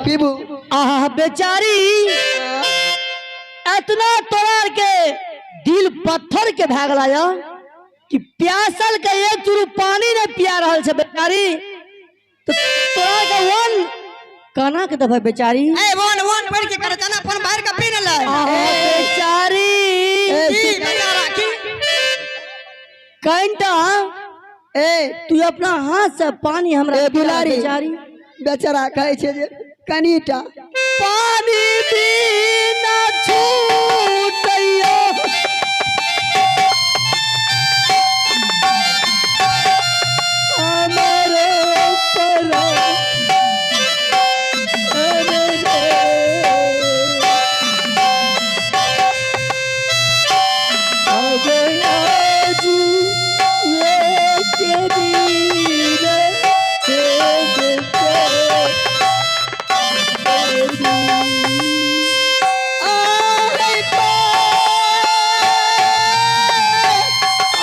पीबू। आहा बेचारी, इतना तोरा के दिल पत्थर के भए गेला या कि प्यासल के एक चुरू पानी नहीं पिया रहल छे बेचारी, तो तोरा के वन कना के देबै बेचारी? ए वन वन पढ़ के करे जना अपन बाहर का पी न ले। आहा बेचारी, ए, की बेचारा की? कंटा ए तू अपना हाथ से पानी हमरा ए पिया। दुलारी। बेचारी, बेचारा कहै छै जे कनीटा पानी बिना छूटैयो हमरो पर अरे रे। अब आज ये के दिन से आए पार।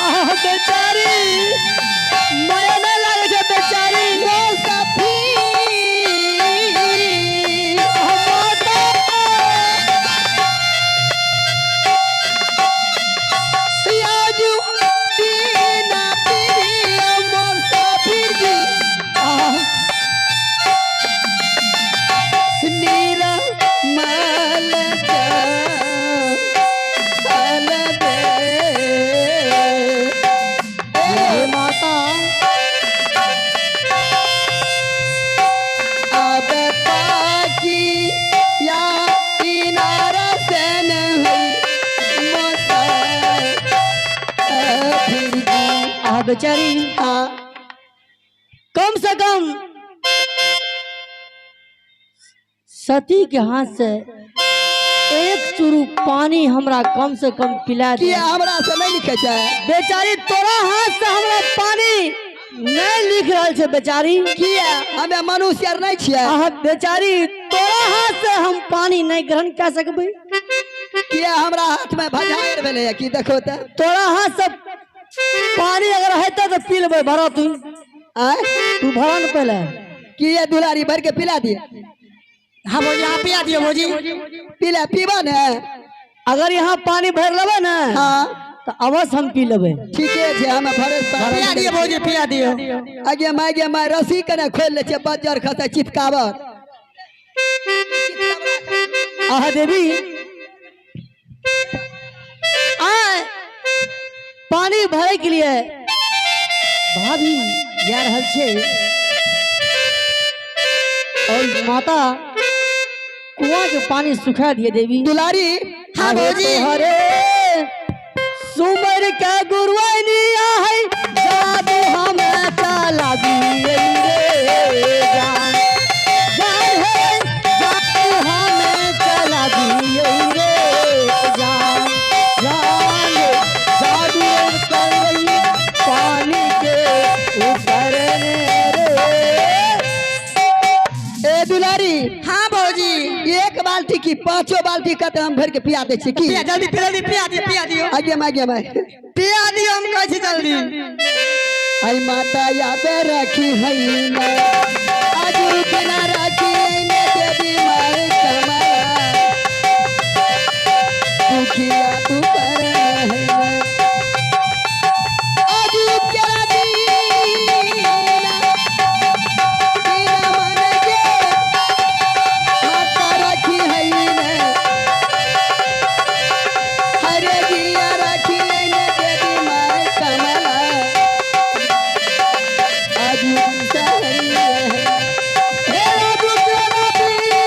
आह बेचारी, माया नहीं लागे छै बेचारी। आह माता, आह हे माता, आह बेचारी, कम से कम सती के हाथ से एक चुरू पानी हमरा कम से कम पिला दे। किया हमरा से नहीं लिखे छै? बेचारी, तोरा हाथ से हमरा पानी नहीं लिख रहल छै बेचारी। किया, हमे मनुष्य आर नहीं छियै? आह बेचारी, तोरा हाथ से हम पानी नहीं ग्रहण कऽ सकबै। किया, हमरा हाथ में भजाएर भेलै की? देखो तऽ। तोरा हाथ से पानी अगर हेतै तऽ पी लेबै। भरा तू। आय? तू भरा ने पहिले। किया दुलारी, भर के पिला दिए। हां भौजी, हां, पिया दियो भौजी। पिला, पीबा ने। अगर यहाँ पानी भरि लेबै ने हाँ तऽ अवश्य हम पी लेबै। ठीके छै, हमे भरे। पिया दियो भौजी, पिया दियो। आगे माय गे माय, रस्सी कने खोलि लै छियै, बज्जर खसै चितकाबर। आह देवी, आय पानी भरे के लिए भाभी जा रहल छै और माता कुआं के पानी सुखा दिए देवी। दुलारी। हाँ भौजी। हरे सुमर के गुरुआनिया है, जादू हमें चला दिए रे जान जान है, जादू हमें चला दिए रे जान जान, जादू कर रही पानी के ऊपर रे। ए दुलारी। हाँ भौजी। एक बाल्टी की पांचो बाल्टी कते हम भर के पिया दै छी की? पिया जल्दी, जल्दी पिया दियो, पिया दियो। आगे माय गे माय। पिया दियो, हम कहै छी जल्दी। आई माता याद रखी है ना, आजू बिना रखी ने देवी माय कमला, दुखिया ऊपर है ना। आजू केरा दीना, दीना मन के माता रखी है ने, हरे जिया रखी है ने देवी माय कमला, आजू सहरी है। हे आजू केरा दीना,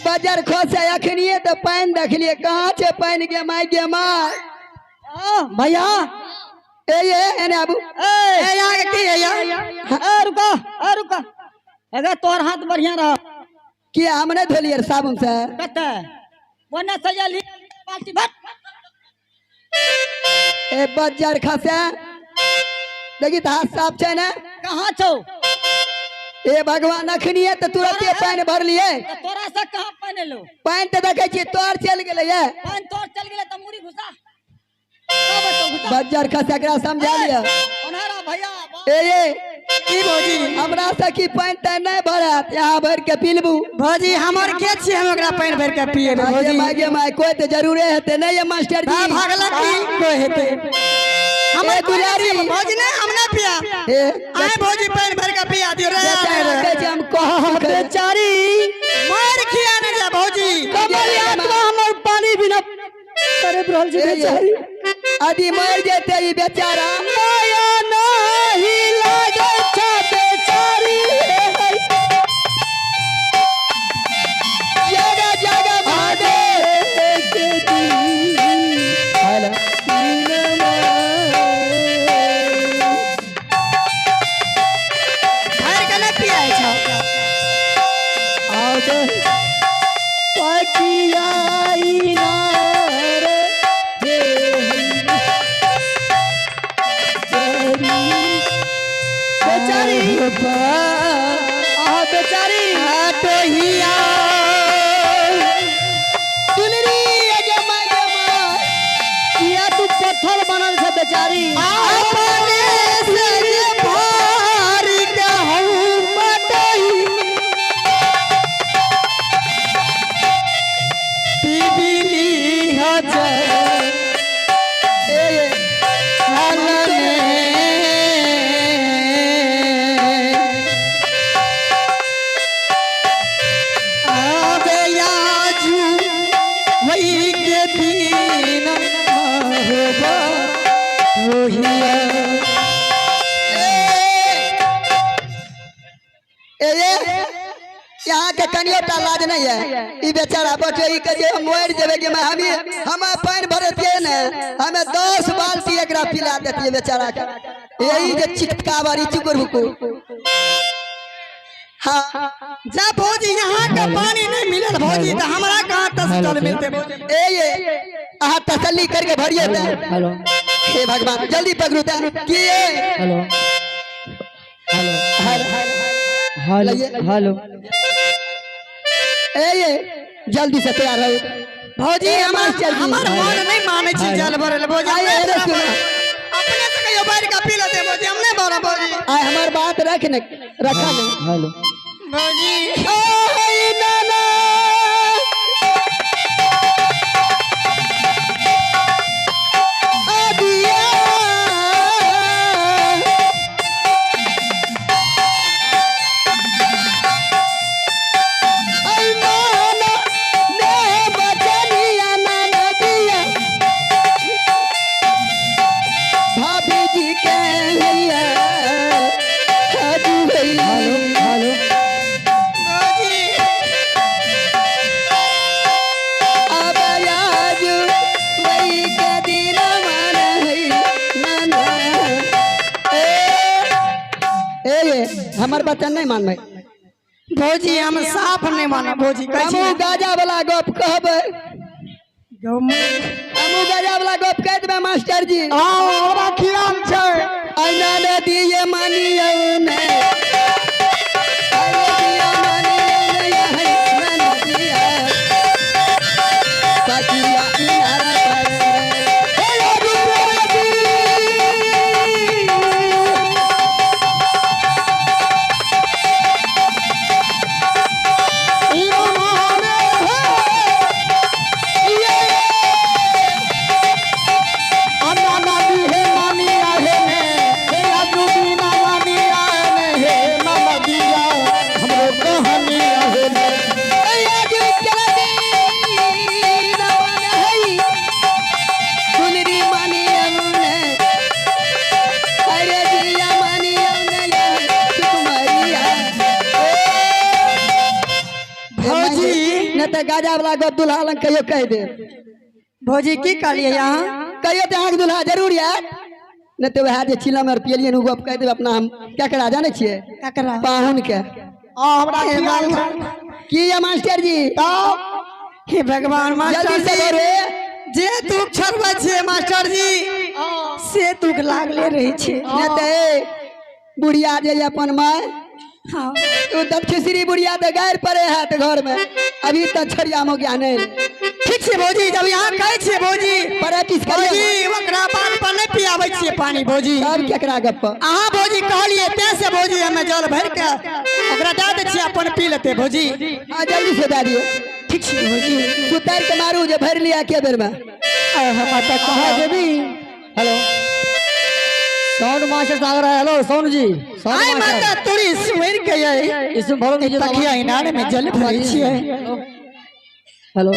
बजर खोसे अखनिए तऽ पानि देखलिए, कहाँ छै पानि गे माय गे माय? भैया। ए ये, एने आबू। ए यहाँ के की है यहाँ? ए रुको, ए रुको, अगर तोहर हाथ बढ़िया रह। किया, हम नहि धोलिए साबुन से? कते ओने सजल बाल्टी भर। ए बज्जर खसे देखी तऽ हाथ साफ छै ने। कहाँ छौ? ए भगवान, अखनिये तऽ तुरते पानि भरलियै। तऽ तोरा से कहाँ पानि एलो? पानि तऽ देखै छियै तोर चलि गेलैये। पानि तोर चलि गेलै तऽ मुड़ी घुसा। सब एतौ घुसा। बज्जर खसे, एकरा समझा लिअ। ओन्हारा भैया। ए ए की भौजी? हमरा से की पानि तानि नहि भरत, यहाँ भरि के पिलबू। भौजी, हमर के छियै, हम ओकरा पानि भरि के पिएबै? भागे भौजी। माय माय, कोइ तऽ जरूरे हेतै नहि ये मास्टर जी? भागला की कोइ हेतै हमर ए दुलारी। भौजी, नहि, हम नहि पिया। ए आय भौजी, पानि भरि के पिया दियौ रे। बेचारा कहै छै हम कह बेचारी। मार खिया नहि जा भौजी। कमल आत्मा हमर पानी बिना तड़प रहल छै बेचारी। अभी मरि जेतै ई बेचारा। माया नाही लागै छै बेचारी। जगह जगह महादेव। हेलो। भरि के नहि पियाइ छौ। बेचारी आ बेचारी। टोहिया। दुलरी गे my गे my. किया तू पत्थर बनल छै बेचारी? अपने से जे भरि के हम पटही पीबिली हजर ए ए हाल में आबे आजू वही के दिन होबा रोहिया। ए ए यहाँ के कनियो टा लाज नहीं है। ई बेचारा बचे ई के जे हम मरि जेबै कि मैं हम पानि भरतियै ने, हमें 10 बाल्टी एकरा पिला देतियै बेचारा के। यही जे चिटकावर ई चुकुर भुकुर। हाँ। जा भौजी, यहाँ के पानी नहीं मिलल भौजी, तो हमरा कहाँ तक जल मिलते भौजी? ए ये अहाँ तसल्ली करके भरिए ते। हेलो। हे भगवान, जल्दी पकड़ू ते की ये। Hello hello hello. लइए। हेलो। ए ये जल्दी से तैयार हो। भौजी। ए, हमर मास्टर जी। हमर मन नहीं माने छी जल भरे ले भौजी। आइ हम अरे नहीं सुनो। अपने से कहियो भरि के पी लेते भौजी, हम नहीं भरब भौजी। आइ हमर बात रख ने, रखा ने। हेलो। भौजी। ओय नाना आदिया। ऐ नाना ने बचनिया नाना दिया भाभी जी के हैया हाजू भैया। हेलो। भौजी। अब आजू वही के दिन मान है नाना। ए ए ये हमर बचन नहीं मानबै। भौजी, हम साफ नहीं मानब भौजी, कहै छी। हमहूँ गाजा वाला गप कहबै। हमहूँ गाजा वाला गप कह देबै मास्टर जी। हमरा खियाल छै। ऐना नदिये मानियौ ने, अरे दिया मानियौ ने, है नदिया पकिया इनारा पर हे रघुपति। सुनरी मानियौ ने, अरे जिया मानियौ ने, सुकुमारिया। भौजी। नहि तऽ गाजा वाला गप दुल्हा लग कहियो कहि दे। भौजी, की कहलियै यहाँ? कहियो तऽ अहाँके दुल्हा जरूर आयत, नहि तऽ वएह जे चिलम आर पियलियै ने, ओ गप कहि देब अपना। हम केकरा जानै छियै? ककरा? पाहुन के। हमरा खियाल छै। की ये मास्टर जी? हे भगवान, मास्टर जल्दी से जी। भरे। जे दुख छोड़बै छियै मास्टर जी। दुख लागले रहै छै। नहि तऽ ए बुढ़िया जे अपन माय हाँ। तू तब खिचड़ी बुढ़िया तऽ गारि पड़े है तऽ घर में अभी तक छड़िया में ज्ञान नहीं। ठीक छै भौजी, जब यहाँ कहै छियै भौजी, प्रैक्टिस करिए। भौजी, ओकरा बात पर नहि पियाबै छियै पानी भौजी। सब केकरा गप्प? अहाँ भौजी कहलियै तें से भौजी हमे जल भरि के ओकरा दए दै छियै, अपन पी लेतै भौजी। हाँ, जल्दी से दए दियौ। ठीक छै भौजी। सुतार के मारू जे भरि लिया के बेर में। माता कहाँ देवी। हेलो, साउंड मास्टर सागर है। हेलो साउंड जी, साउंड आय माता मास्टर तोरी सुमरि के यै इसमें भरो कीजिए। तकिया इनार में जल भरै छियै। हेलो।